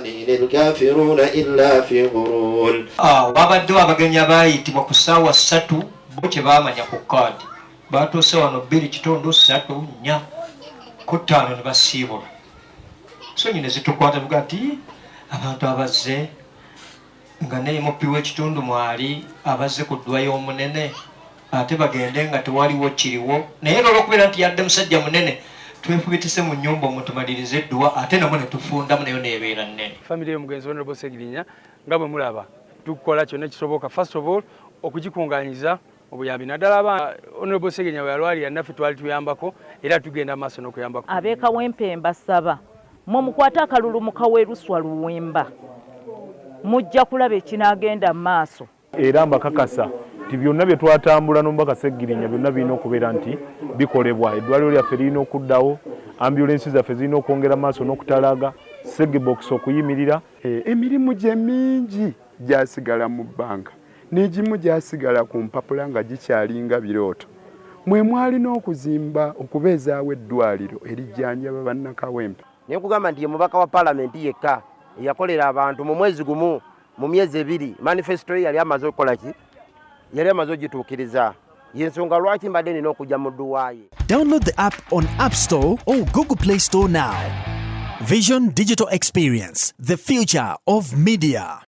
إن الكافرون إلا في غرور. Ah, wabaddewo abagenyi abaayitibwa ku ssaawa 3, bo kye baamanya ku kaadi batuuse wano 2 kitundu, 3, 4 ku 5 ne basiibula. So nyine zitukwata tuga nti abantu abazze nga ne MP w'ekitundu mwali abazze ku ddwa y'omunene ate bagende nga tewaliwo kiriwo, naye era olwokubeera nti yadde musajja munene, twefubitise mu nnyumba omutumalirize edduwa ate namwe ne tufundamu nayo neebeera nnene. Famire y'omugenzi Honorable Segirinya, nga bwe mulaba, tukola kyonna ekisoboka, first of all okugikunganyiza obuyambi, naddala aba Honorable Segirinya bwe yalwalira naffe twali tuyambako, era tugenda maaso n'okuyambako. Ab'e Kawempe mbasaba mwe mukwate akalulu mukaweeruswa Luwemba, mujja kulaba ekinaagenda mu maaso. Era mbakakasa nti byonna bye twatambula n'omubaka Ssegirinya byonna birina okubeera nti bikolebwa. Eddwaliro lyaffe lirina okuddawo, ambulensi zaffe zirina okwongera maaso n'okutalaga Segbox okuyimirira. Emirimu gye mingi gyasigala mu bbanka, n'egimu gyasigala ku mpapula nga gikyalinga birooto. Mwe mwalina okuzimba, okubeezaawo eddwaliro erijjanjaba bannakawempe. Naye nkugamba nti ye mubaka wa paalamenti yekka eyakolera abantu mu mwezi gumu, mu myezi 2 manifesto ye yali amaze okukola ki, yali amaze ogituukiriza. Yensonga lwaki mbadde nina okujja mu dduwaaye. Download the app on App Store or Google Play Store now. Vision Digital Experience, the future of media.